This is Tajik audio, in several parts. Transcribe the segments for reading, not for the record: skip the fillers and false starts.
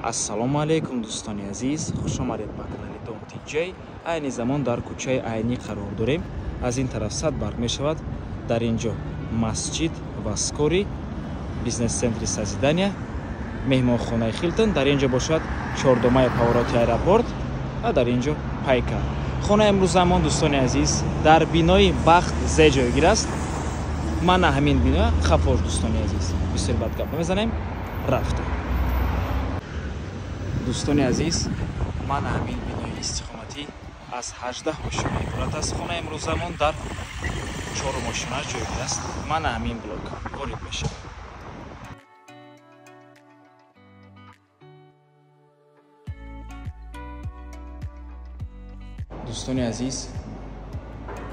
Ассалому алайкум, дӯстони азиз, хуш омадед ба канали Дом ТЖ. Айни замон дар кӯчаи Айнӣ қарор дорем. Аз ин тараф сад барқ мешавад. Дар ин ҷо масҷид ва скори, бизнес-центри Созидания, меҳмонхонаи Хилтон. Дар ин ҷо бошад чордомаи повороти аэропорт ва дар ин ҷо Пайка. Хонаи имрӯзамон, дӯстони азиз, дар бинои Бахт Зе ҷойгир аст. Мана ҳамин бино қафош, дӯстони азиз. Бисёр бад гап намезанем, рафтем. Дӯстони азиз, мана ҳамин бинои истиқоматӣ аз 18 ошёна иборат аст. Хонаи имрӯзамон дар чорум ошёна ҷойгир аст. Мана ҳамин блок ворид мешавад. Дӯстони азиз,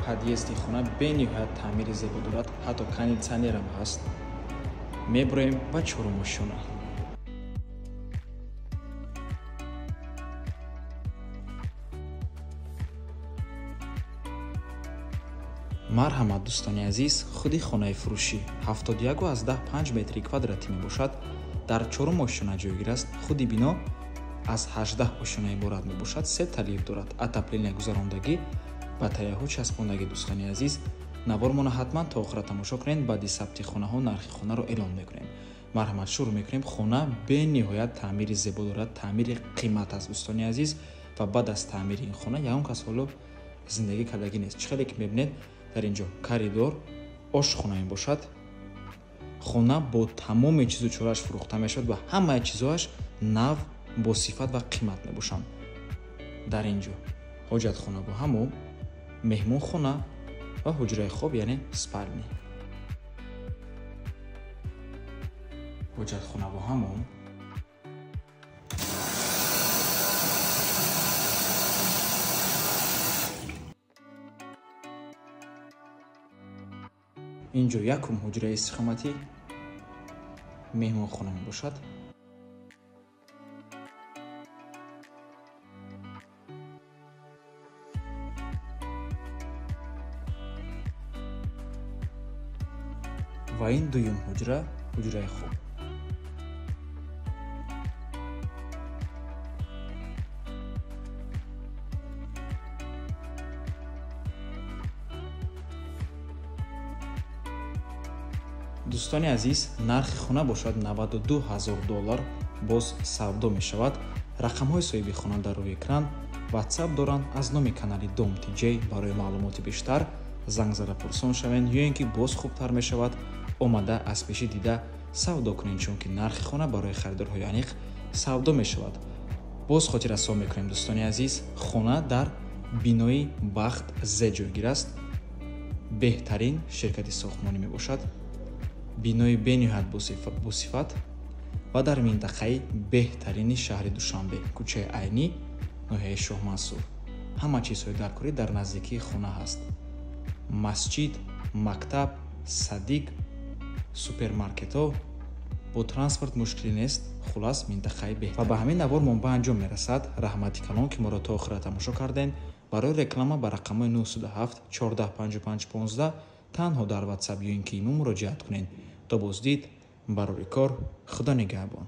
подъезди хона бениҳоят таъмири зебо дорад, ҳатто кондитсионерам ҳаст. Меброем ба чорум ошёна. Марҳамат, дӯстони азиз, худи хонаи фурӯшӣ 71,5 метри квадратӣ мебошад. Дар чорум ошёна ҷойгир аст. Худи бино аз 18 ошёна иборат мебошад. Се талиф дорад. Отопление гузарондагӣ, батареяҳо часпондагӣ. Дӯстони азиз, навормона ҳатман то охира тамошо кунед. Баъди сабти хонаҳо нархи хонаро эълон мекунем. Марҳамат, шурӯъ мекунем. Хона бениҳоят таъмири зебо дорад, таъмири қимат аст, дӯстони азиз, ва баъд аз таъмири ин хона ягон кас ҳоло зиндагӣ кардагӣ нест. Чӣ хеле ки мебинед, дар ин ҷо коридор, ошхона мебошад. Хона бо тамоми чизу чорааш фурӯхта мешавад ва ҳамаи чизоаш нав, бо сифат ва қимат мебошанд. Дар ин ҷо ҳоҷатхона бо ҳамом, меҳмонхона ва ҳуҷраи хоб, яъне спальни. Ҳоҷатхона бо ҳамом. Ин ҷо якум ҳуҷраи истиқоматӣ, меҳмонхона мебошад. Ва ин дуюм ҳуҷра, ҳуҷраи хоб. Дӯстони азиз, нархи хона бошад $92,000 боз савдо мешавад. Рақамҳои соҳиби хона дар рӯи экран, WhatsApp доранд. Аз номи канали Дом ТЖ барои маълумоти бештар занг зада пурсон шавед, ё ин ки боз хубтар мешавад омада аз пеши дида савдо кунед, чунки нархи хона барои харидорҳои аниқ савдо мешавад. Боз хотиррасон мекунем, дӯстони азиз, хона дар бинои Бахт Зе ҷойгир аст. Беҳтарин ширкати сохтмонӣ мебошад. Бинои бениҳоят босифат ва дар минтақаи беҳтарини шаҳри Душанбе, кӯчаи Айнӣ, ноҳияи Шоҳмансур. Ҳама чизҳои даркорӣ дар наздикии хона ҳаст. Масҷид, мактаб, садик, супермаркетҳо, бо транспорт мушкилӣ нест. Хулас, минтақаи беҳтар. Ва ба ҳамин навор мо ба анҷом мерасад. Раҳмати калон, ки моро то охира тамошо кардем. Барои реклама ба рақамҳои 907 14 55 15 танҳо дар WhatsApp ё ин ки имо муроҷиат кунед. То боздид, барори кор, Худо нигаҳбон.